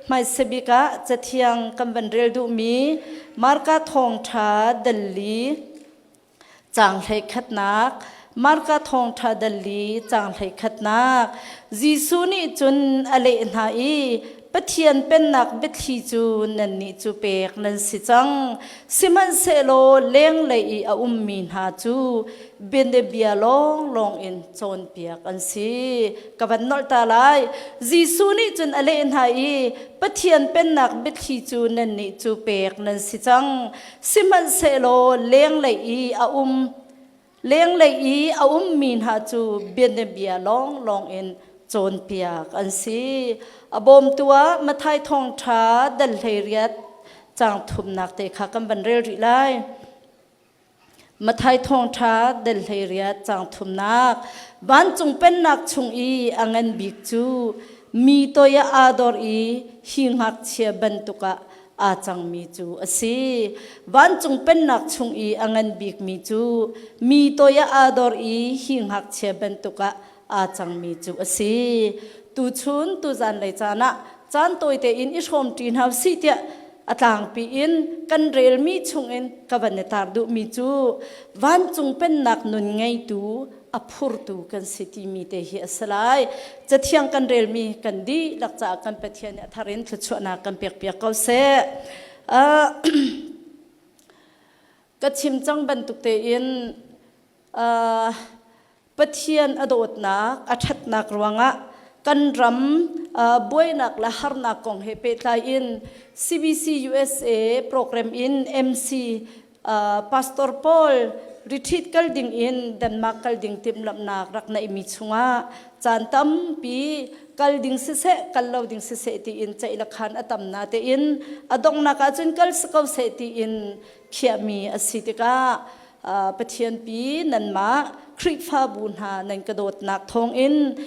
Hmaisabik ah Cathiang kan van rel duhmi Marka Thawngṭha dal li caang 11nak Marka Thawngṭha dal li caang 11nak Jesuh nih cun a leh hna i Pathian pennak biathli cu nannih cu pek nan si cang. Sihmanhsehlaw lenglei i a ummi hna cu bianabia lawnglawng in cawnpiak an si. Ka van nolh ta lai. Jesuh nih cun a leh hna i Pathian pennak biathli cu nannih cu pek nan si cang. Sihmanhsehlaw lenglei i a um lenglei i a ummi hna cu bianabia lawnglawng in cawnpiak an si. A bawmtu ah Matthai thawngṭha dal 18 caang thumnak te kha kan van rel rih lai. Matthai thawngṭha dal 18 caang thumnak Vancung pennak chung i a ngan bik cu mi toi ah aa dor i hi ngakchia bantuk ah aa cangmi cu a si. Vancung pennak chung i a ngan bikmi cu mi toi ah aa dor i hi ngakchia bantuk ah aa cangmi cu a si. Tuchun tuzan lei caan ah caan tawite in i hrawmṭi hna usih tiah a tlangpi in kan relmi chungin ka van i tar duhmi cu vancung pennak nun ngeitu a phurtu kan si timi te hi a si lai. Cathiang kan relmi kan dihlak caah kan Pathian nih a thar in thluachuahnak kan pekpiak ko seh. Uh, ka chim cang bantuk tein uh, Pathian a dawtnak, a ṭhatnak ruangah kan ram buainak le harnak kong he pehtlai in CBC USA program in MC Pastor Paul retreat kal ding in Denmark kal ding timhlamhnak rak neihmi chungah caan tampi kal ding siseh kal lo ding siseh tiin ceih le khan a tam na tein a donghnak ahcun kal si ko seh tiin khiahmi a si tikah Pathian pi nanmah Khrihfabu hna nan ka dawtnak thawngin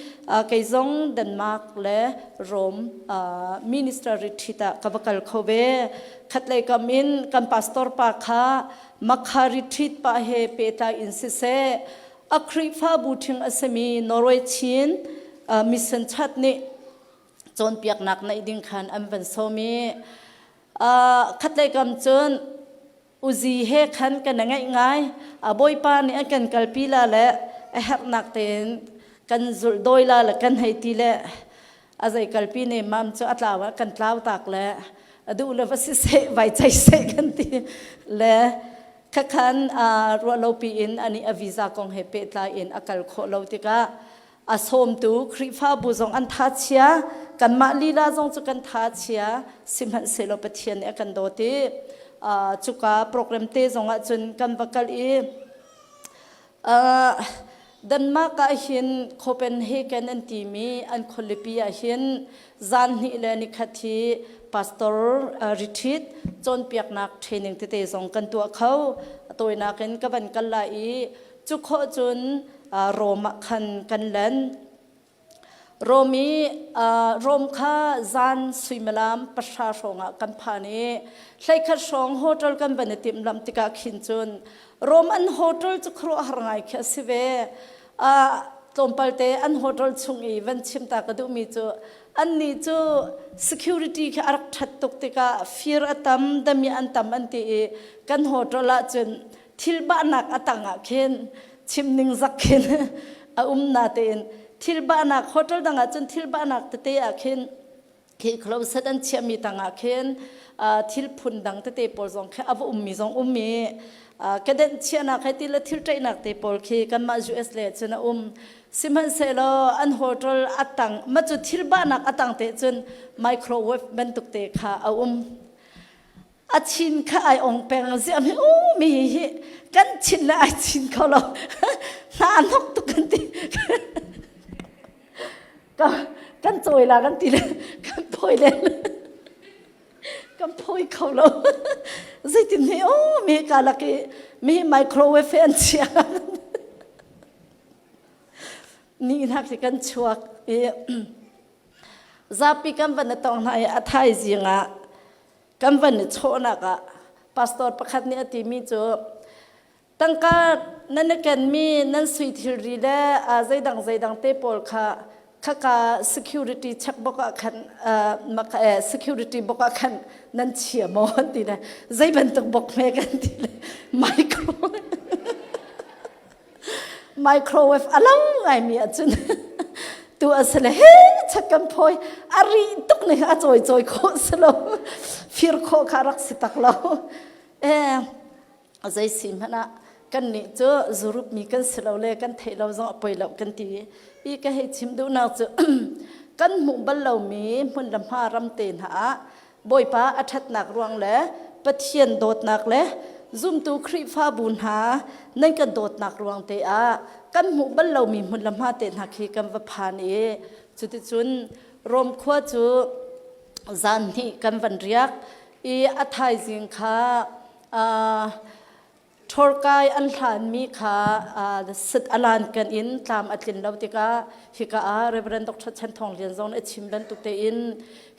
kei zong Denmark le Rome minister retreat ah ka va kal kho ve. Khatlei kam in kan pastor pa kha Makha retreat pa he pehtlai in siseh a Khrihfabu ṭhing a simi Norway Chin mission chat nih cawnpiaknak neih ding khan an van sawm i khatlei kam cun Uzi he khan kan ngaih ngai. A bawipa nih an kan kalpi la le a herhnak tein kan zulh dawi la le kan hei ti le a zei kalpi ne mam cu a tlau ah kan tlau tak le a duh le va si seh vai chei seh kan ti le khakhan ruah lo pi in ani a visa kong he pehtlai in a kal khawh lo tikah a sawmtu Khrihfabu zong an tha chia kanmah lila zong cu kan tha chia sihmanhsehlaw Pathian nih a kan dawt i cuka program te zong ah cun kan va kal i Denmark ah hin Copenhagen an timi an khualipi ah hin zan hnih le nikhat hi pastor retreat cawnpiaknak training tete zong kan tuah kho a tawinak in ka van kal lai i Cu khawh cun Rom ah khan kan len. Rom i Rom kha zan suimilam 9 hrawng ah kan phan i 11 hrawng hotel kan van i timhlamh tikah khin cun Rom an hotel cu khuaruahhar ngai khi a si ve. Tlawmpal te an hotel chung i van chim ta ka duhmi cu annih cu security khi a rak ṭhat tuk tikah fir a tam dami an tam an ti i kan hotel ah cun thil bahnak a tang ah khin chim ning zak khin a um na tein thil bahnak hotel dang ah cun thil bahnak tete ah khin khi closet an chiahmi tang ah khin thil phun dang tete pawl zong khi a va ummi zong um i kedenh chiahnak he ti le thil ṭaihnak te pawl khi kanmah US le cun a um sihmanhsehlaw an hotel a tang ma cu thil bahnak a tang te cun microwave bantuk te kha a um A chin kha ai ong peng ziah mi u mi hi kan chin le ai chin kho lo hna nok tuk kan ti kan cawi la kan ti le kan phawi len kan phawi kho lo zeitin hi u mi ka lak i mi microwave an chia ni hnak hi kan chuak i zapi kan van i tong hna i a thaizing ah kan van i chawhnak ah pastor pakhat nih a timi cu tangka nan i kenmi nan sui thilri le zeidang zeidang te pawl kha Khaka security check bok ah khan security bok ah khan nan chia maw an ti le zei bantuk bok hme kan ti le micro microwave a lang ngaimi ahcun tu a si le he chak kan phawi a ri tuk ning a cawi cawi khawh si lo fir khawh kha rak si tak lo eh zei si hmanh ah kannih cu zurup mi kan si lo le kan theih lo zong a poi lo kan ti i ka hei chim duhnak cu kan hmuh bal lomi hmun le hma ram te hna ah Bawipa a ṭhatnak ruang le Pathian dawtnak le zumtu Khrihfabu hna nan kan dawtnak ruang te ah kan hmuh bal lomi hmun le hma te hna khi kan va phan i cuticun Rom khua cu zan hnih kan van riak i a thaizing kha Ṭhawrkai an hlanmi kha sit a lan kan in tlam a tlin lo tikah hika ah Reverend Dr. Chan Thawng Lian zong nih a chim bantuk tein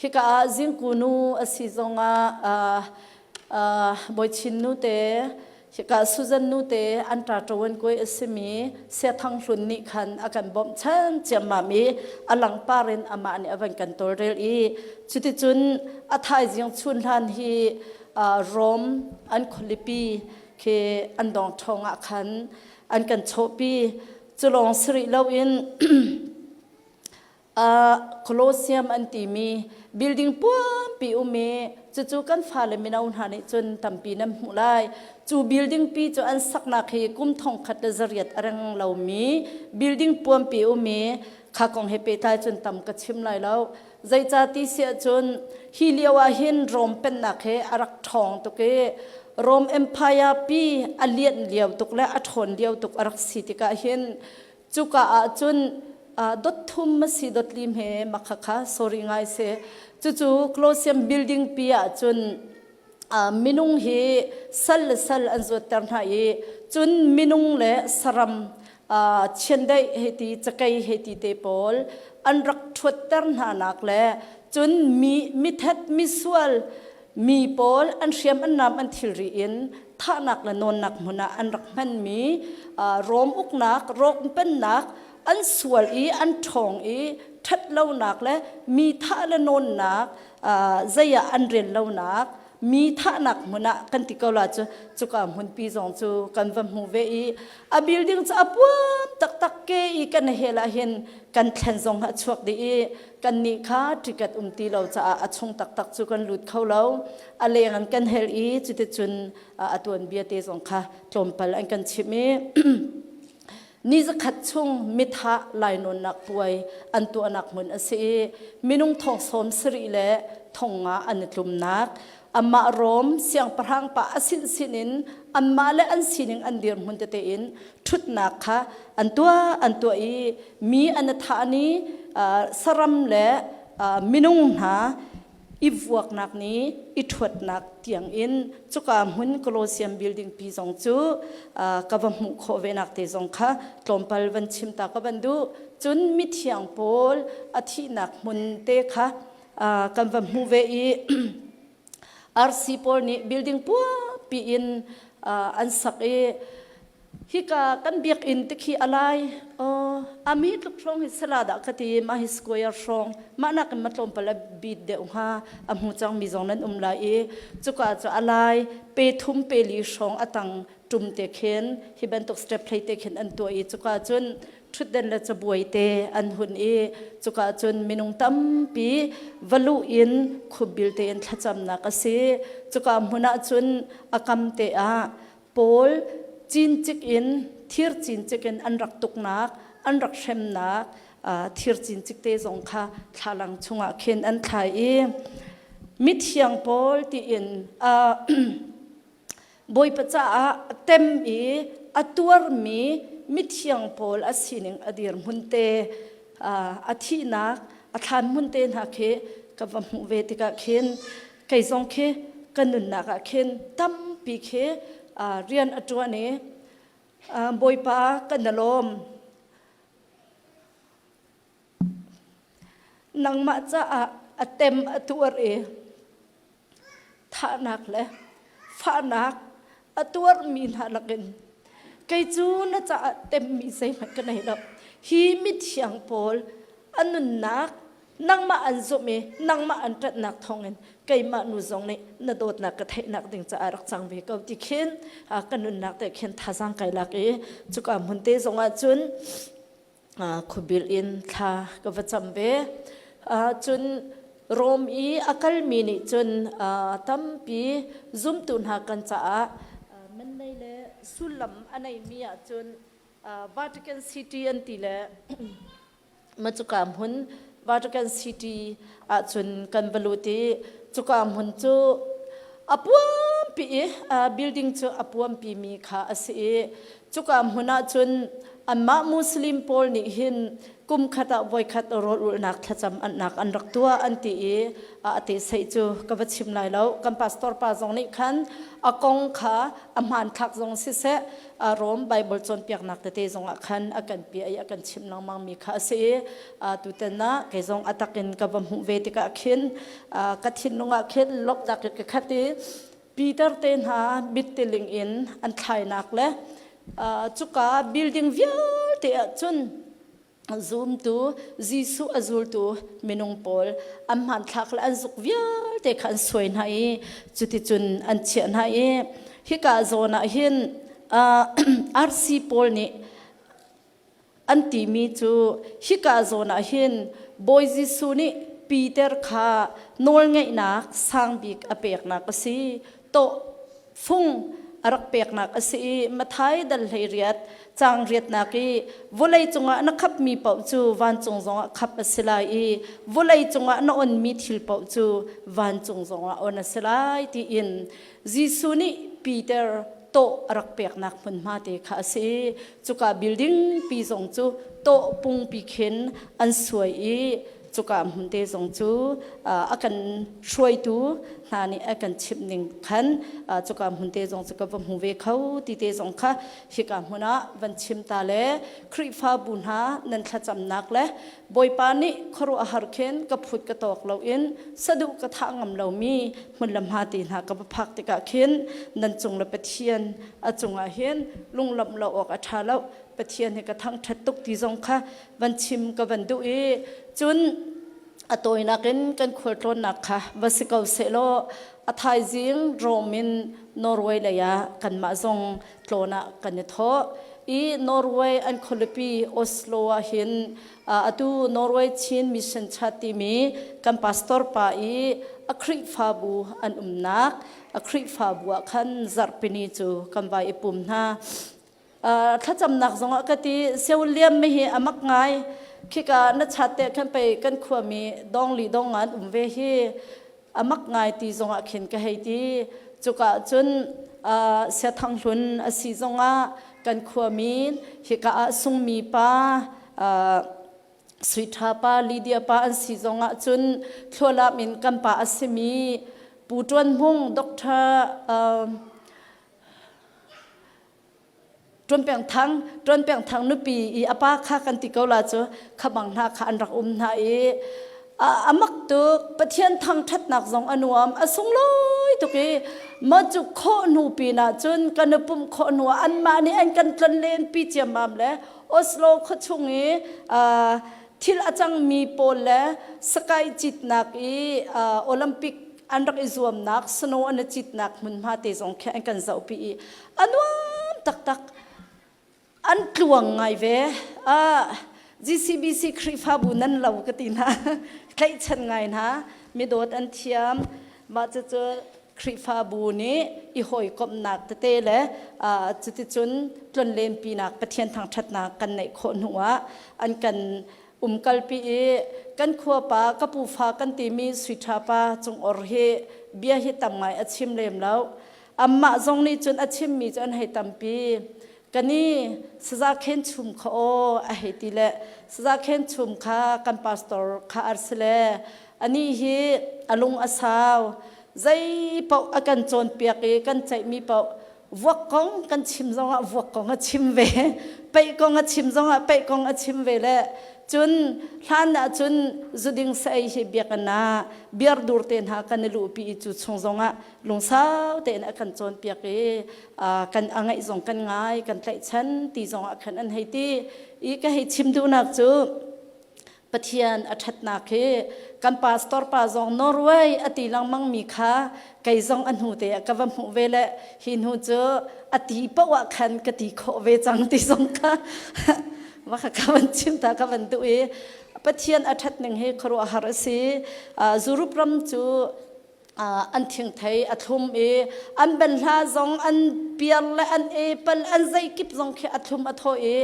hika ah zingku nu a si zongah Bawi nu te hika Susan nu te an ṭa ṭawan kuai a simi Siathang Hlun nih khan a kan bawmhchan ciammam i a langpar in amah nih a van kan tawlrel i cuticun a thaizing chun hlan hi Rom an khualipi khi an dong ṭhawng ah khan an kan chawhpi. Cu lawng si rih loin Colosseum an timi building puampi um i cucu kan fale mino hna nih cun tampi nan hmuh lai. Cu building pi cu an saknak hi kum thongkhat le zariat a reng lomi building puampi um i kha kong he pehtlai cun tam ka chim lai lo. Zeicah ti siah cun hi lio ah hin Rom pennak hi a rak ṭhawng tuk i Rom Empire pi a lianh lio tuk le a ṭhawn lio tuk a rak si tikah hin cuka ah cun dot thum a si dot lim he makha kha sorry ngai si cucu Colosseum building pi ah cun minung hi sal le sal an zuatter hna i cun minung le saram chiandeih hei ti cakei hei ti te pawl an rak ṭhuatter hna nak le cun mi mithet misual mi pawl an hriam an nam an thilri in thahnak le nawnnak hmun ah an rak hmanmi Rom uknak Rom pennak an sual i an ṭhawng i ṭhatlonak le mi thah le nawnnak zei ah an rel lonak mi thahnak hmun ah kan ti ko la cu cuka hmunpi zong cu kan va hmu ve i a building cu a puam taktak ke i kan hel ah hin kan thlen zong a chuak dih i kan nih kha ticket um ti lo caah a chung taktak cu kan lut kho lo a leng an kan hel i cuticun a tuanbia te zong kha tlawmpal an kan chimh i Ni zakhat chung mithah lainawnnak puai an tuahnak hmun a si i minung thong sawm sarih le thong nga an i tlumnak amah Rom siangpahrang pa a sinsin in anmah le an sining an dirhmun tete in ṭhutnak kha an tuah an tuah i mi an i thah ni saram le minung hna i vuaknak nih i ṭhuatnak tiangin cuka hmun Colosseum building pi zong cu ka va hmuh khawh venak te zong kha tlawmpal van chim ta ka van duh. Cun mithiang pawl a thihnak hmun te kha kan va hmuh ve i RC pawl nih building puapi in an sak i Hika kan biakinn te khi a lai. Oh, ami tluk hrawng hi sala dah ka ti mah hi square hrawng mah nakin ma tlawmpal a bit deuh hnga a hmu cang mi zong nan um lai i cuka cu a lai pe thum pe li hrawng a tang tum te khin hi bantuk step hlei te khin an tuah i cuka cun ṭhutden le cabuai te an hun i cuka cun minung tampi valu in khupbil tein thlacamnak a si cuka hmun ah cun a kam te ah Paul cincik in thir cincik in an rak tuknak an rak hremnak thir cincik te zong kha thlalang chungah khin an thlai i mithiang Paul tiin Bawipa caah tem i a tuarmi mithiang Paul a sining a dirhmun te a thihnak a thlan hmun te hna khi ka va hmuh ve tikah khin kei zong khi ka nunnak ah khin tampi khi rian a ṭuan i Bawipa kan i lawm. Nangmah caah a tem a tuar i thahnak le fahnak a tuarmi hna lakin kei cu na caah temmi zeihmanh ka nei lo. Hi mithiang pawl. A nunnak nangmah an zumh i nangmah an ṭanhnak thawngin keimah nu zong nih na dawtnak ka theihnak ding caah rak cang ve ko ti khin ka nunnak te khin thazaang kai lak i cuka hmun te zongah cun khuabil in thla ka va cam ve. Cun Rom i a kalmi nih cun tampi zumtu hna kan caah man nei le sullam a neimi ahcun Vatican City an ti le ma cuka hmun Vatican City ahcun kan va lut i cuka hmun cu a puampi i building cu a puampi mi kha a si i cuka hmun ahcun anmah Muslim pawl nih hin kum khat ah voikhat rawl ulhnak thlacam annak an rak tuah an ti i a te seih cu ka va chim lai lo. Kan pastor pa zong nih khan a kong kha a hmanthlak zong siseh Rom Bible cawnpiaknak tete zongah khan a kan piah i a kan chimh lengmang mi kha a si i tutan ah kei zong a tak in ka va hmuh ve tikah khin ka thinlung ah khin lawmhnak in ka khat i Peter te hna mittiling in an thlainak le cuka building vialte ah cun zumtu Jesuh a zultu minung pawl an hmanthlak le an zuk vialte kha an suai hna i cuticun an chiah hna i hika zawn ah hin RC pawl nih an timi cu hika zawn ah hin Bawi Jesuh nih Peter kha nawlngeihnak sang bik a peknak a si tawh fung a rak peknak a si i Matthai dal 18 caang riatnak i vawlei cungah na khapmi paoh cu vancung zongah khap a si lai i vawlei cungah na onmi thil paoh cu vancung zongah on a si lai tiin Jesuh nih Peter tawh a rak peknak hmunhma te kha a si. Cuka building pi zong cu tawh pungpi khin an suai i cuka hmun te zong cu a kan hruaitu hna nih a kan chimh ning khan cuka hmun te zong cu ka va hmu ve kho ti te zong kha hika hmun ah van chim ta le Khrihfabu hna nan thlacamnak le Bawipa nih khuaruahhar khin ka phut ka tawk loin saduh ka thah ngam lomi hmun le hma te hna ka va phak tikah khin nan cung le Pathian a cungah hin lunglawmh lo awk a ṭha lo. Pathian hi ka thangṭhat tuk ti zong kha van chim ka van duh i cun a tawinak in kan khualtlawnnak kha va si ko sehlaw a thaizing Rome in Norway lei ah kanmah zong tlawn ah kan i thawh i Norway an khualipi Oslo ah hin atu Norway Chin Mission Church timi kan pastor pa i a Khrihfabu an umnak a Khrihfabu ah khan zarhpini cu kan vai i pum hna. Thlacamnak zongah ka ti Seoliam mi hi a mak ngai. Khika na chat te khan pei kan khuami dong li dong an um ve hi a mak ngai ti zongah khin ka hei ti. Cuka cun Siathang Hlun a si zongah kan khuami hika ah sungmi pa Sui Tha pa Lydia pa an si zongah cun thlualam in kan pa a simi Pu Tuan Hmung Dr. Ṭuan Peng Thang, Ṭuan Peng Thang nupi i a pa kha kan ti ko la cu khabang hna kha an rak um hna i a mak tuk. Pathian thangṭhatnak zong a nuam, a sunglawi tuk i ma cu khawh hnu pinah cun kan i pumh khawh hnu ah anmah nih an kan tlonlen pi ciammam le Oslo khuachung i thil a cangmi pawl le sakai citnak i Olympic an rak i zuamnak snow an i citnak hmunhma te zong khi an kan zohpi i a nuam taktak. An tluang ngai ve. GCBC Khrihfabu nan lo ka ti hna. Tlaihchan ngai hna. Midawt an thiam. Mah cucu Khrihfabu nih i hawikomhnak tete le cuticun tlonlenpinak Pathian thangṭhatnak kan neih khawh hnu ah an kan umkalpi i kan khuapa ka pufa kan timi Sui Ṭha pa Cung Or hi bia hi tam ngai a chim lem lo. Amah zong nih cun a chimmi cu an hei tampi. Kani saza khen chum kha aw a hei ti le saza khen chum kha kan pastor kha ar si le anih hi a lung a sau. Zei paoh a kan cawnpiak i kan ceihmi paoh vuak kong kan chim zongah vuak kong a chim ve. Peih kong a chim zongah peih kong a chim ve le cun hlan ah cun zuding sa ei hi biakinn ah beer dur te hna kan i luhpi i cu chung zongah lungsau tein a kan cawnpiak i kan a ngaih zong kan ngai kan tlaihchan ti zongah khan an hei ti i ka hei chim duhnak cu. Pathian a ṭhatnak hi kan pastor pa zong Norway a ti lengmang mi kha kei zong a hnu te ah ka va hmuh ve le hi hnu cu a ti paoh ah khan ka ti khawh ve cang ti zong kha va kha ka van chim ta ka van duh i Pathian a ṭhat ning hi khuaruahhar a si. Zurup ram cu an thingthei a thlum i an banhla zong an piar le an apple an zeikip zong khi a thlum a thaw i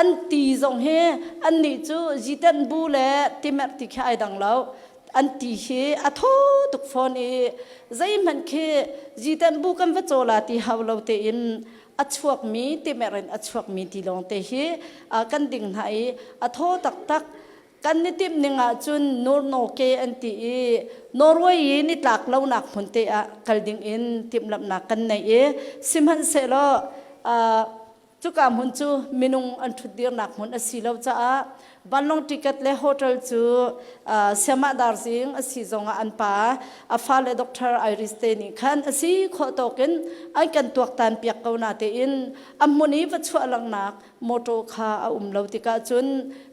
an ti zong hi an nih cu ziten bu le timerh ti khi ai dang lo an ti hi a thaw tuk fawn i zeihmanh khi ziten bu kan va caw la ti hau lo tein a chuakmi timerh in a chuakmi ti lawng te hi kan ding hna i a thaw taktak Kan i timh ning ahcun Nurnoke an ti i Norway i nitlak lonak hmun te ah kal ding in timhlamhnak kan nei i sihmanhsehlaw cuka hmun cu minung an ṭhutdirnak hmun a si lo caah vanlawng ticket le hotel cu Siamah Darzing a si zongah an pa a fale Dr. Iris te nih khan a si khawh tawk in an kan tuaktan piak ko na tein a hmun i va chuah langnak motor kha a um lo tikah cun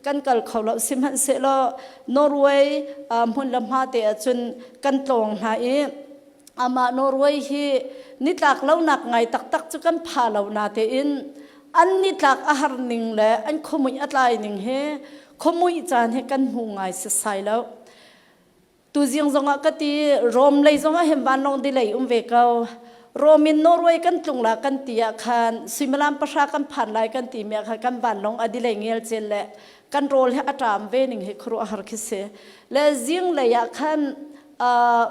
kan kal kho lo sihmanhsehlaw Norway hmun le hma te ah cun kan tlawng hna i amah Norway hi nitlak lonak ngai taktak cu kan pha lo na tein an nitlak a har ning le an khuamuih a tlai ning hi khuamuih caan hi kan hmu ngai setsai lo Tuzing zongah ka ti Rom lei zongah hin vanlawng delay um ve ko. Rom in Norway kan tlung la kan ti ah khan suimilam pahra kan phan lai kan ti mi ah khan kan vanlawng a delay ngel cel le kan rawl he a ṭam ve ning hi khuaruahhar khi si. Le zing lei ah khan uh,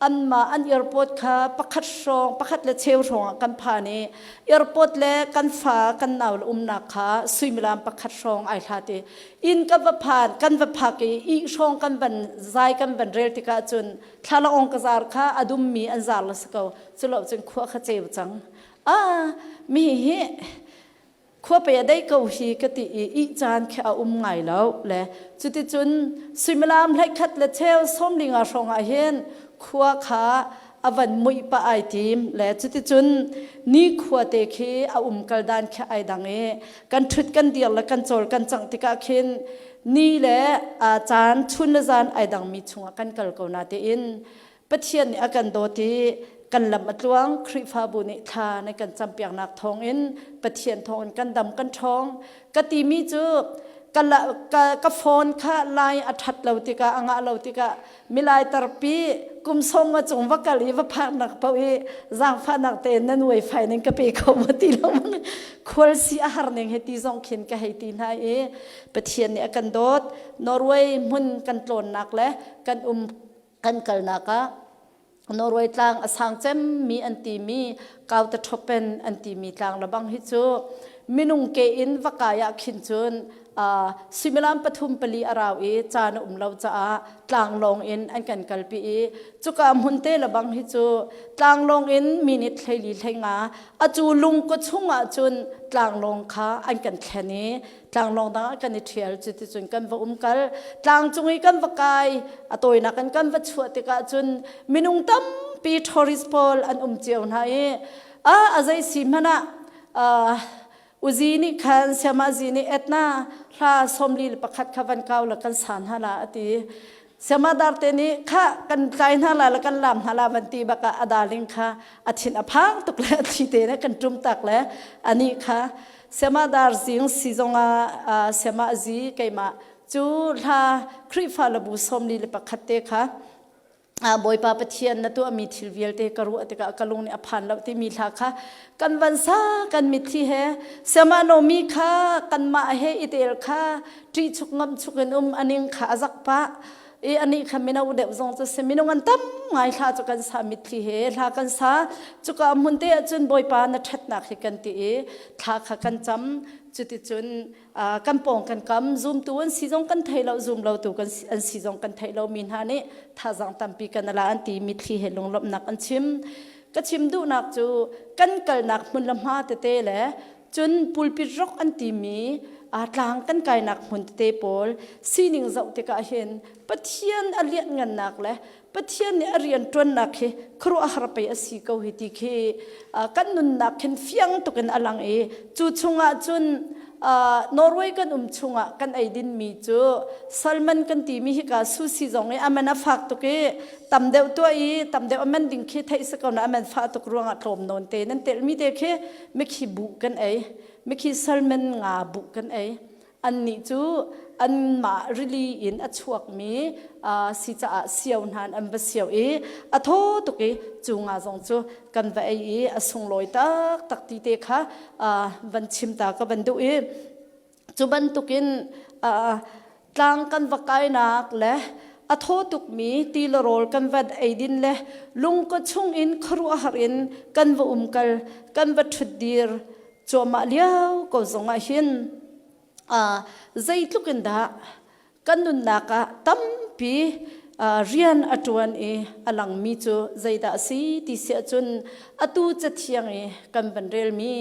anmah an airport kha pakhat hrawng pakhat le cheu hrawng ah kan phan i airport le kan fa kan nau le umnak kha suimilam pakhat hrawng ai hlat i inn kan va phan kan va phak i ih hrawng kan van zai kan van rel tikah cun thlalaawng ka zar kha a dummi an zar la si ko culo cun khua kha ceu cang ah mi hi khua pe a dei ko hi ka ti i ih caan khi a um ngai lo le cuticun suimilam hleikhat le cheu sawmlinga hrawng ah hin khua kha a van muih pah ai tim le cuticun ni khua te khi a um kal dan khi ai dang i kan ṭhut kan dir le kan cawl kan cangh tikah khin ni le caan chun le zan ai dangmi chungah kan kal ko na tein Pathian nih a kan dawt i kan lam a tluang Khrihfabu nih thla na kan campiaknak thawngin Pathian thawngin kan dam kan ṭhawng ka timi cu ka, ka, ka phone kha lai a ṭhat lo tikah a ngah lo tikah milai tarpi kum sawm nga cung va kal i va phaknak paoh i zaangfahnak tein nan wifi ning ka pe kho maw ti lo khual si a har ning he ti zong khin ka hei ti hna i Pathian nih a kan dawt Norway hmun kan tlawnnak le kan um kan kalnak ah Norway tlang a sang cemmi an timi Kautotropen an timi tlang lebang hi cu minung ke in va kai ah khin cun suimilam pathum pali a rau i caan a um lo caah tlanglawng in an kan kalpi i cuka hmun te lebang hi cu tlanglawng in minute hleili hleinga acu lungkua chungah cun tlanglawng kha an kan thlen i tlanglawng dang ah kan i ṭhial cuticun kan va um kal tlang cung i kan va kai a tawinak in kan va chuah tikah cun minung tampi tourist pawl an um cio hna i a a zei si hmanh ah uzi nih khan siamazi nih etna hla sawmli le pakhat kha van kau la kan san hna la a ti siamadar te nih kha kan tlai hna la le kan lam hna la van ti bak ah a darling kha a thin a phang tuk le a thli te ne kan ṭum tak le ani kha Siamadar zing si zongah siamah zi keimah cu hla Khrihfa labu sawmli le pakhat te kha Bawipa Pathian na tuahmi thil vialte ka ruah tikah ka lung nih a phan lo timi hla kha kan van sa kan mitthli he siamah nomi kha kanmah he i tel kha ṭih chuk ngam chuk in um aning kha a zak pah i anih kha mino deuh zong cu si minung an tam ngai hla cu kan sa mitthli he hla kan sa cuka hmun te ahcun Bawipa na ṭhatnak hi kan ti i thla kha kan cam cuticun kan pawng kan kam zumtu an si zong kan thei lo zum lo tu kan an si zong kan thei lo mi hna nih thazang tampi kan ala an ti mitthli he lunglawmhnak an chim ka chim duhnak cu kan kalnak hmun le hma tete le Cun pulpit rok an timi tlang kan kainak hmun tete pawl sining zoh tikah hin Pathian a lianhngannak le Pathian nih a rian ṭuannak hi khuaruahhar pei a si ko hi ti khi kan nunnak khin fiang tuk in a lang i cu chungah cun Norway kan um chungah kan ei dinmi cu salmon kan timi hika sushi zong i aman a fak tuk i tam deuh tuah i tam deuh aman ding khi theih si ko na aman fah tuk ruangah tlawm nawn te nan telmi te khi mikhi buh kan ei mikhi salmon nga buh kan ei annih cu anmah rili in a chuakmi si caah sio hna an va sio i a thaw tuk i cu nga zong cu kan va ei i a sunglawi taktak ti te kha van chim ta ka van duh i cu bantukin tlang kan va kainak le a thaw tukmi ti le rawl kan va eidin le lungkaw chung in khuaruahhar in kan va umkal kan va ṭhutdir cuahmah lio ko zongah hin zeitluk in dah kan nunnak ah tampi rian a ṭuan i a langmi cu zeidah a si ti si ahcun atu cathiang i kan van relmi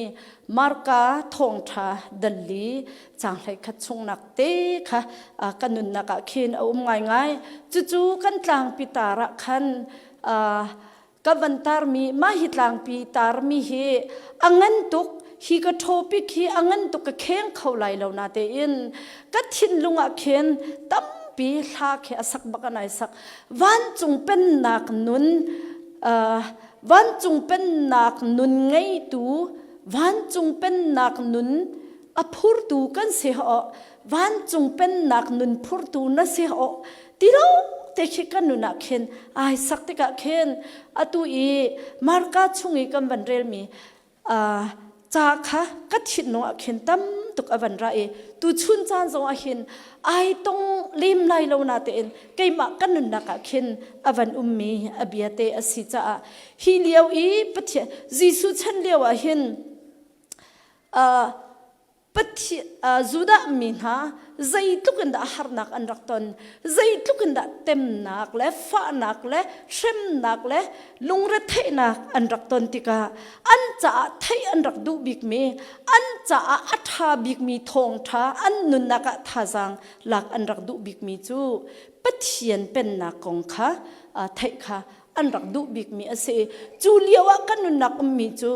Marka thawngṭha dalli caang 11 chungnak te kha kan nunnak ah khin a um ngaingai. Cucu kan tlangpi tar ah khan ka van tarmi mah hi tlangpi tarmi hi a ngan tuk hi ka topic hi a ngan tuk ka kheng kho lai lo na tein ka thinlung ah khin tampi hla khi a sak bak an ai sak vancung pennak nun vancung pennak nun ngeitu vancung pennak nun a phurtu kan si ho vancung pennak nun phurtu na si ho ti lo te khi kan nun ah khin ai sak tikah khin atu i Marka chung i kan van relmi ca kha ka thinlung ah khin tam tuk a van ra i tu chun caan zong ah hin ai tong lem lai lo na tein keimah kan nunnak ah khin a van ummi a bia te a si caah hi lio i Pathian Jesuh chan lio ah hin Judah mi hna zeitluk in dah harnak an rak ton, zeitluk in dah temnak le fahnak le hremnak le lungretheihnak an rak ton tikah an caah theih an rak duh bikmi, an caah a ṭha bikmi thawngṭha an nunnak ah thazaang lak an rak duh bikmi cu Pathian pennak kong kha theih kha an rak duh bikmi a si. Cu lio ah kan nunnak ummi cu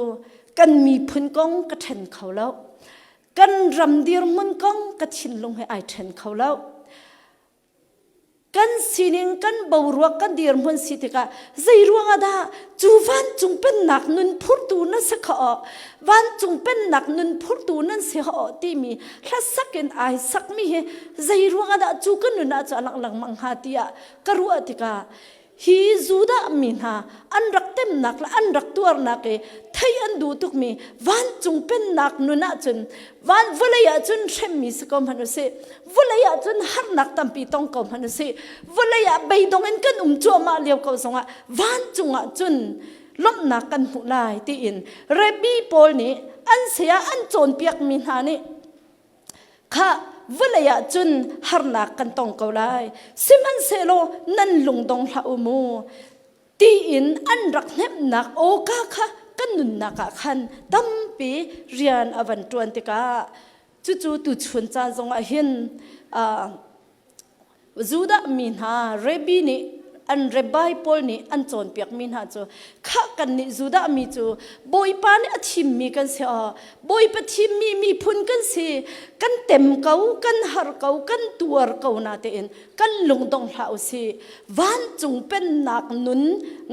kan miphun kong ka ṭhen kho lo. Kan ram dirhmun kong ka thinlung he ai ṭhen kho lo. Kan sining, kan boruak, kan dirhmun si tikah zei ruangah dah cu vancung pennak nun phurtu na si kho vancung pennak nun phurtu nan si ho timi hlasak in ai sakmi hi zei ruangah dah cu ka nun ah cu a lang lengmang hnga tiah ka ruah tikah hi Judah mi hna an rak temnak le an rak tuarnak i theih an duh tukmi vancung pennak nun ahcun van vawlei ahcun hremmi si ko hmanh usih vawlei ahcun harnak tampi tong ko hmanh usih vawlei ah beidong in kan um cuahmah lio ko zongah vancung ahcun lawmhnak kan hmuh lai tiin Rabbi pawl nih an saya an cawnpiakmi hna nih Khah, vawlei ah cun harnak kan tong ko lai. Sihmanhsehlaw nan lungdong hlah u mu. Tiin an rak hnemhnak awka kha kan nunnak ah khan tampi rian a van ṭuan tikah cucu tuchun caan zongah hin Judah mi hna Rabbi nih an rabbi pawl nih an cawnpiakmi hna cu khah kan nih Judah mi cu Bawipa nih a thimmi kan si aw Bawipa thimmi miphun kan si kan tem ko kan har ko kan tuar ko na tein kan lungdong hlah u si vancung pennak nun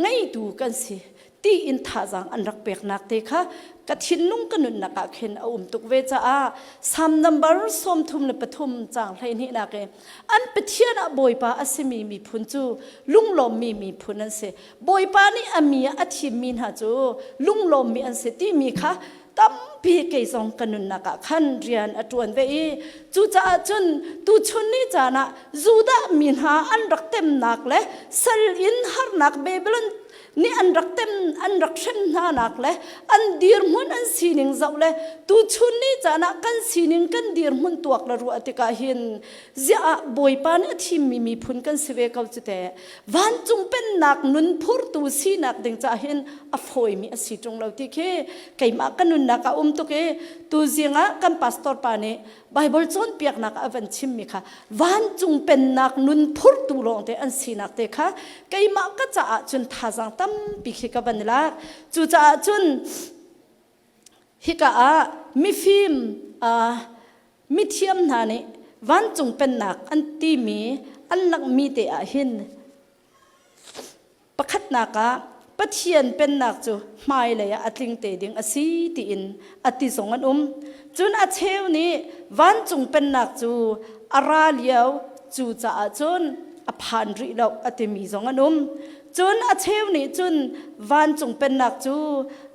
ngeitu kan si tiin thazaang an rak peknak te kha ka thinlung ka nunnak ah khin a um tuk ve caah Salm number 33 caang 12 nak i an Pathian ah Bawipa a simi miphun cu lunglawmmi miphun an si Bawipa nih a mi ah a thimmi hna cu lunglawmmi an si timi kha tampi kei zong ka nunnak ah khan rian a ṭuan ve i cucaah cun tuchun ni caan ah Judah mi hna an rak temnak le sal in harnak Babylon nih an rak tem an rak hrem hna nak le an dirhmun an sining zoh le tuchun ni caan ah kan sining kan dirhmun tuak le ruah tikah hin ziah ah Bawipa nih a thimmi miphun kan si ve ko cu teh vancung pennak nun phurtu sinak ding ca hin a fawimi a si ṭung lo ti khi keimah ka nunnak a um tuk i tuzing ah kan pastor pa nih Bible cawnpiaknak a van chimmi kha vancung pennak nun phurtu lawngte an sinak te kha keimah ka caah cun thazaang tampi khi ka van lak cucaah cun hika ah mifim uh, Mithiam hna nih vancung pennak an timi an langhmi te ah hin Pakhatnak ah Pathian pennak cu hmailei ah a tling te ding a si tiin a ti zong an um. Cun a cheu nih vancung pennak cu a ra lio cu caah cun a phan rih lo a timi zong an um. Cun a cheu nih cun vancung pennak cu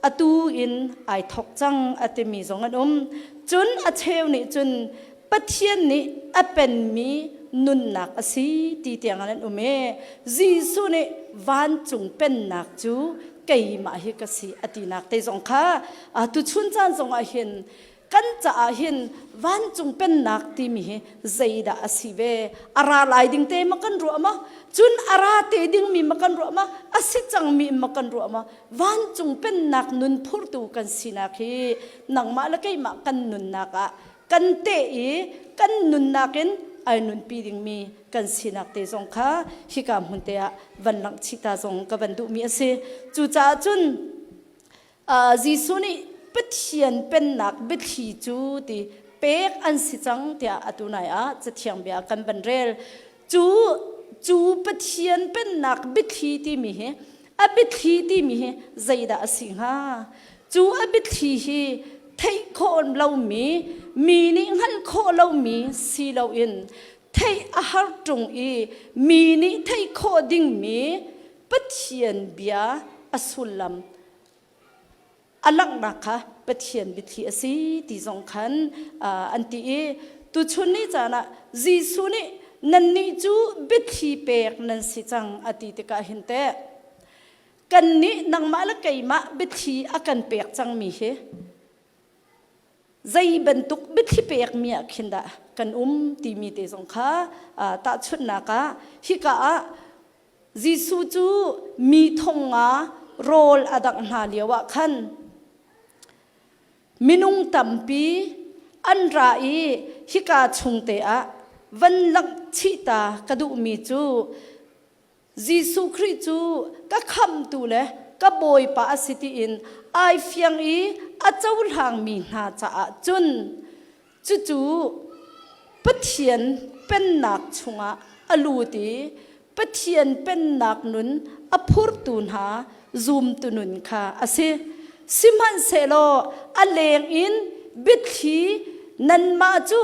atu in ai thok cang a timi zong an um. Cun a cheu nih cun Pathian nih a penmi nunnak a si ti tiang an um i Jesuh nih vancung pennak cu keimah hi ka si a tinak te zong kha tuchun caan zong ah hin kan caah hin vancung pennak timi hi zeidah a si ve? A ra lai ding te ma kan ruah ma? Cun a ra te dingmi ma kan ruah ma? A si cangmi ma kan ruah ma? Vancung pennak nun phurtu kan sinak hi nangmah le keimah kan nunnak ah kan teh i kan nunnak in ai nunpi dingmi kan sinak te zong kha hika hmun te ah van langh chih ta zong ka van duhmi a si. Cucaah cun Jesuh nih Pathian pennak biathli cu ti pek an si cang tiah atu nai ah cathiang bia kan van rel. Cu cu Pathian pennak biathli timi hi a biathli timi hi zeidah a si hnga? Cu a biathli hi theih khawh lomi, mi nih hngalh khawh lomi si loin theih a har ṭung i mi nih theih khawh dingmi Pathian bia a sullam a langhnak kha Pathian biathli a si ti zong khan an ti i tuchun ni caan ah Jesuh nih nannih cu biathli pek nan si cang a ti tikah hin teh kannih nangmah le keimah biathli a kan pek cangmi hi zei bantuk biathli pekmi ah khin dah kan um timi te zong kha tahchunhnak ah hika ah Jesuh cu mi thong nga rawl a dangh hna lio ah khan minung tampi an ra i hika chung te ah van langh chih ta ka duhmi cu Jesuh Khrih cu ka khamhtu le ka Bawipa a si tiin ai fiang i a cohlangmi hna caah cun cucu Pathian pennak chungah a lut i Pathian pennak nun a phurtu hna zumtu nun kha a si. Sihmanhsehlaw a leng in biathli nanmah cu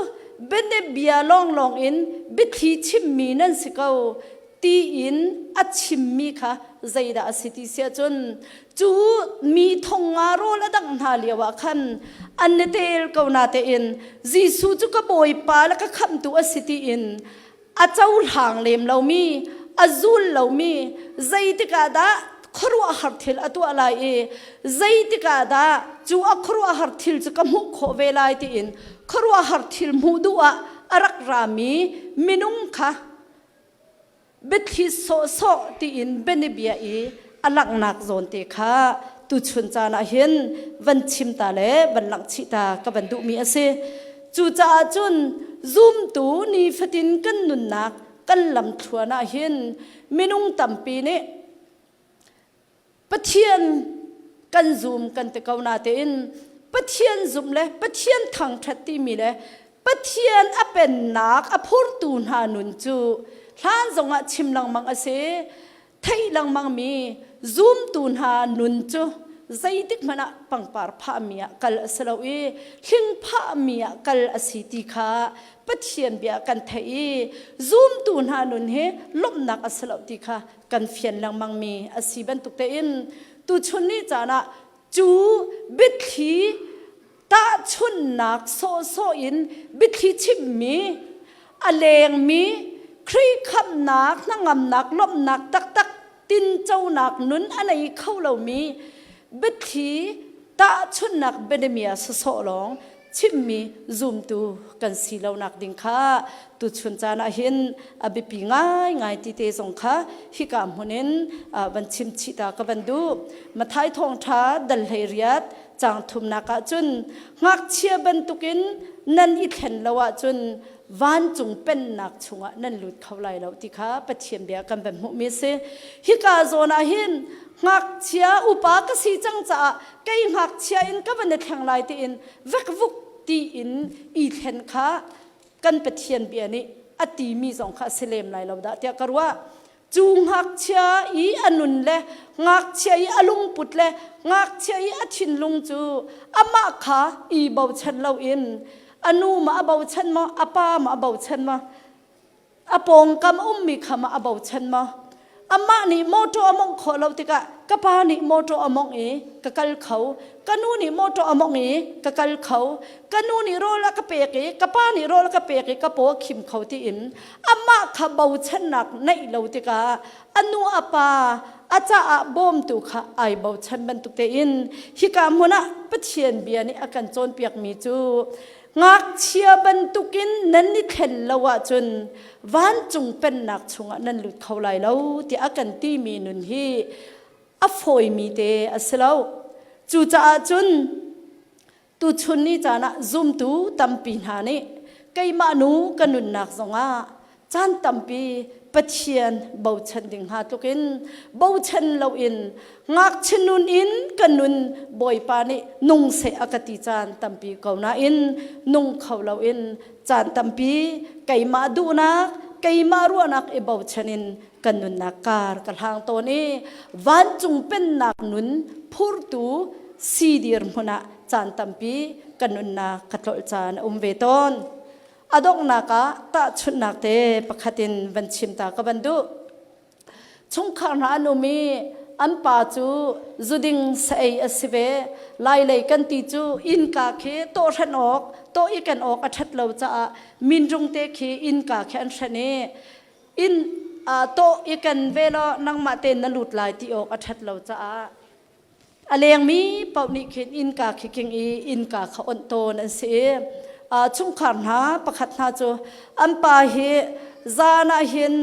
bianabia lawnglawng in biathli chimmi nan si ko tiin a chimmi kha zeidah a si ti si ahcun cu mi thong nga rawl a dangh hna lio ah khan an i tel ko na tein Jesuh cu ka Bawipa le ka khamhtu a si tiin a cohlang lem lomi a zul lomi zeitik ah dah khuaruahhar thil a tuah lai i zeitik ah dah cu a khuaruahhar thil cu ka hmuh khawh ve lai tiin khuaruahhar thil hmuh duh ah a rak rami minung kha biathli sawhsawh tiin bianabia i a langhnak zawn te kha tuchun caan ah hin van chim ta le van langh chih ta ka van duhmi a si. Cucaah cun zumtu nifatin kan nunnak kan lamthluan ah hin minung tampi nih Pathian kan zum kan ti ko natein Pathian zumh le Pathian thangṭhat timi le Pathian a pennak a phurtu hna nun cu hlan zongah chim lengmang a si. Theih lengmangmi zumtu hna nun cu zeitik hmanh ah pangpar phahmi ah kal a si lo i hling phahmi ah kal a si ti kha Pathian bia kan theih i zumtu hna nun hi lawmhnak a si lo ti kha kan fian lengmangmi a si bantuk tein tuchun ni caan ah cu biathli tahchunhnak sawhsawh in biathli chimmi a lengmi Khrih khamhnak hnangamnak lawmhnak taktak tinconak nun a nei kho lomi biathli tahchunhnak bianamia sawsawh lawng chimmi zumtu kan si lonak ding kha tuchun caan ah hin a biapi ngaingai ti te zong kha hika hmun in van chim chih ta ka van duh. Mathai thawngṭha dal hlei riat caang thumnak ah cun ngakchia bantukin nan i thlen lo ahcun vancung pennak chungah nan lut kho lai lo ti kha Pathian bia kan van hmuhmi a si. Hika zawn ah hin ngakchia upa ka si cang caah kei ngakchia in ka van i thleng lai tiin vekvuk. tiin i thlen kha kan Pathian bia nih a timi zong kha a si lem lai lo dah tiah ka ruah. Cu ngakchia i a nun le ngakchia i a lungput le ngakchia i a thinlung cu amah kha i bochan loin a nu ma a bochan maw a pa ma a bochan maw a pawngkam ummi kha ma a bochan maw amah nih mawṭaw a mawngh khawh lo tikah ka pa nih mawṭaw a mawngh i ka kal kho ka nu nih mawṭaw a mawngh i ka kal kho ka nu nih rawl a ka pek i ka pa nih rawl a ka pek i ka paw a khim kho tiin amah kha bochannak neih lo tikah a nu a pa a caah bawmtu kha ai bochan bantuk tein hika hmun ah Pathian bia nih a kan cawnpiakmi cu ngakchia bantukin nan i thlen lo ahcun vancung pennak chungah nan lut kho lai lo tiah a kan timi nun hi a fawimi te a si lo. Cucaah cun tuchun ni caan ah zumtu tampi hna nih keimah nu ka nunnak zongah caan tampi Pathian bochan ding hnga tlukin bochan loin ngakchia nun in ka nun Bawipa nih nung seh a ka ti caan tampi ko nain nung kho loin caan tampi keimah duhnak keimah ruahnak i bochan in kan nunnak kar ka hlang tawn i vancung pennak nun phurtu si dirhmun ah caan tampi ka nunnak ka tlolh caan a um ve tawn. A donghnak ah tahchunhnak te pakhat in van chim ta ka van duh. Chungkhar hna an um i an pa cu zuding sa-ei a si ve. Lailei kan ti cu innka khi tawh hran awk, tawh i kan awk a ṭhat lo caah minrung te khi innka khi an hran i inn tawh i kan ve law nangmah tein na lut lai ti awk a ṭhat lo caah a lengmi paoh nih khin innka khi king i innka kha onh tawn an si i chungkhar hna pakhat hna cu an pa hi zan ah hin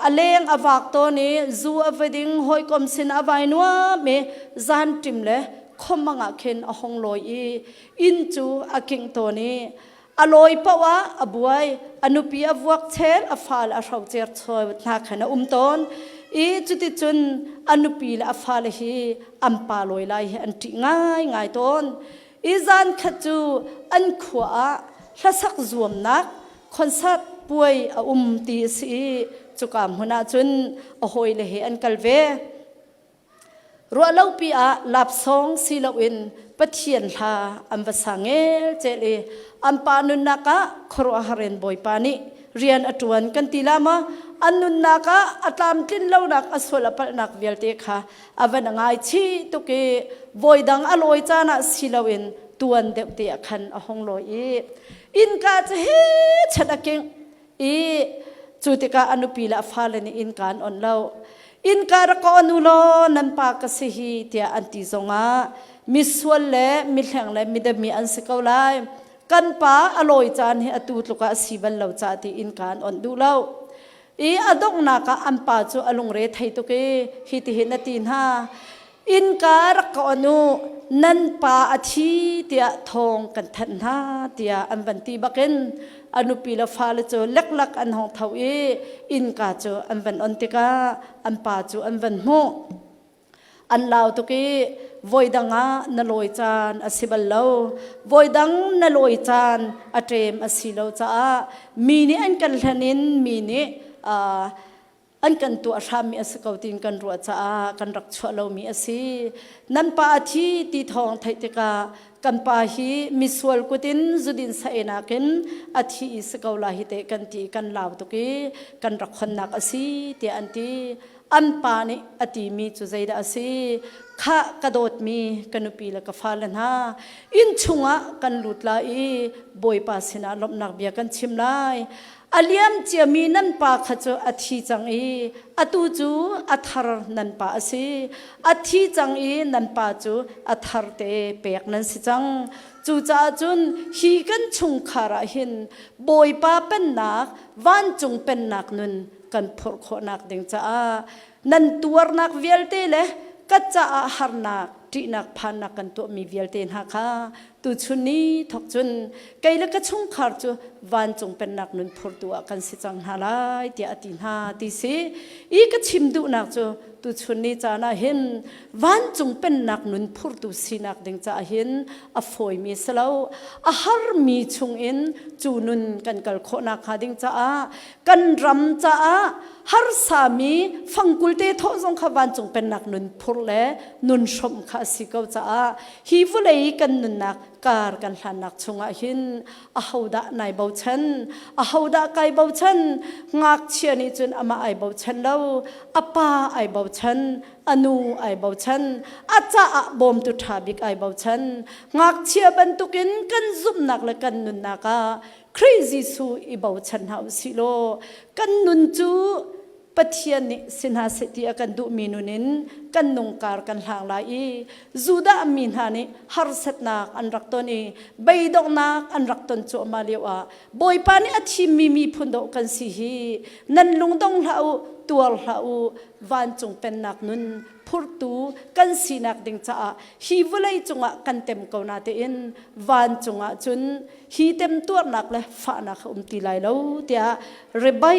a leng a vak tawn i zu a va ding hawikom sin a vai nuam i zan ṭim le khomang ah khin a hong lawi i inn cu a kingh tawn i a lawi paoh ah a buai a nupi a vuak chel a fale a hrocer hna khan a um tawn i cuticun a nupi le a fale hi an pa lawi lai hi an ṭih ngaingai tawn i zan khat cu an khua ah hlasak zuamnak concert puai a um ti a si i cuka hmun ah cun a hawile he an kal ve. Ruahlopi ah lapsawng si loin Pathian hla an va sa ngelcel i an pa nunnak ah khuaruahhar in Bawipa nih rian a ṭuan kan ti la maw? An nunnak ah a tlamtlin lonak a sual a palhnak vialte kha a van a ngaichih tuk i voidang a lawi caan ah si loin tuan deuh te ah khan a hung lawi i innka cu he chat a kingh i cu tikah a nupi le a fale nih innka an on lo. Innka rak ka on u law nan pa ka si hi tiah an ti zongah misual le mihleng le midami an si ko lai. Kan pa a lawi caan hi atu tluk ah a si bal lo caah ti innka an on duh lo. I a donghnak ah an pa cu a lungre thei tuk i hitihin a ti hna. Innka rak ka on u, nan pa a thi tiah thawng kan thanh hna tiah an van ti bakin a nupi le fale cu leklak an hong tho i innka cu an van on tikah an pa cu an van hmuh. An lau tuk i voidang ah na lawi caan a si bal lo. Voidang na lawi caan a ṭem a si lo caah mi nih an kan hlen in mi nih an kan tuah hrammi a si ko tiin kan ruah caah kan rak chuah lomi a si. Nan pa a thi ti thawng theih tikah kan pa hi misual kut in zudin saenak in a thi i si ko lai hi te kan ti kan lau tuk i kan rak khonnak a si tiah an ti. An pa nih a timi cu zeidah a si? Khah ka dawtmi ka nupi le ka fale hna inn chungah kan lut lai i Bawipa sinah lawmhnak bia kan chim lai. A liam ciami nan pa kha cu a thi cang i atu cu a thar nan pa a si. A thi cang i nan pa cu a thar te pek nan si cang. Cucaah cun hi kan chungkhar ah hin Bawipa pennak, vancung pennak nun kan phurh khawhnak ding caah nan tuarnak vialte le ka caah harnak, ṭihnak, phannak kan tuahmi vialte hna kha Tuchun ni thawk cun kei le ka chungkhar cu vancung pennak nun phurtu ah kan si cang hna lai tiah a ti hna ti si. I ka chim duhnak cu tuchun ni caan ah hin vancung pennak nun phurtu sinak ding caah hin a fawimi si lo. A harmi chungin cu nun kan kal khawhnak hnga ding caah kan ram caah harsami fangkul te thawh zong kha vancung pennak nun phur le nun hrawmh kha a si ko caah hi vawlei kan nunnak kar kan hlannak chungah hin ahodah nai bochan? Ahodah kai bochan? Ngakchia nih cun amah ai bochan lo, a pa ai bochan, a nu ai bochan, a caah bawmtu ṭha bik ai bochan. Ngakchia bantukin kan zumhnak le kan nunnak ah Khrih Jesuh i bochan hna u sih law kan nun cu Pathian nih si hna seh ti a kan duhmi nun in kan nungkar kan hlang lai i Judah mi hna nih harsatnak an rak ton i beidonghnak an rak ton cuahmah lio ah Bawipa nih a thimmi miphun dawh kan si hi nan lungdong hlah u, tuar hlah u, vancung pennak nun phurtu kan sinak ding caah hi vawlei cungah kan tem ko na tein vancung ah cun hi temtuarnak le fahnak a um ti lai lo tiah Rabbi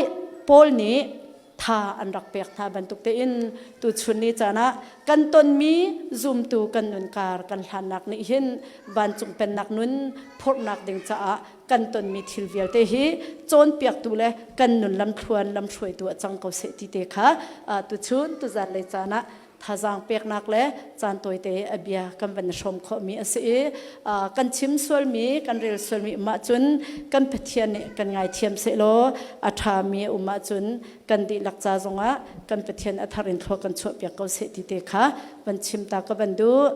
Paul nih tha an rak pek hna bantuk tein tuchun ni caan ah kan tonmi zumtu kan nunkar kan hlannak nih hin vancung pennak nun phurhnak ding caah kan tonmi thil vialte hi cawnpiaktu le kan nun lamthluan lamhruaitu a cang ko seh ti te kha tuchun tuzan lei caan ah thazaang peknak le caan tawite a bia kan van hrawm khawhmi a si i kan chim sualmi kan rel sualmi um ahcun kan Pathian nih kan ngaithiam sehlaw a ṭhami a um ahcun kan dihlak ca zongah kan Pathian a thar in thlua kan chuahpiak ko seh ti te kha van chim ta ka van duh.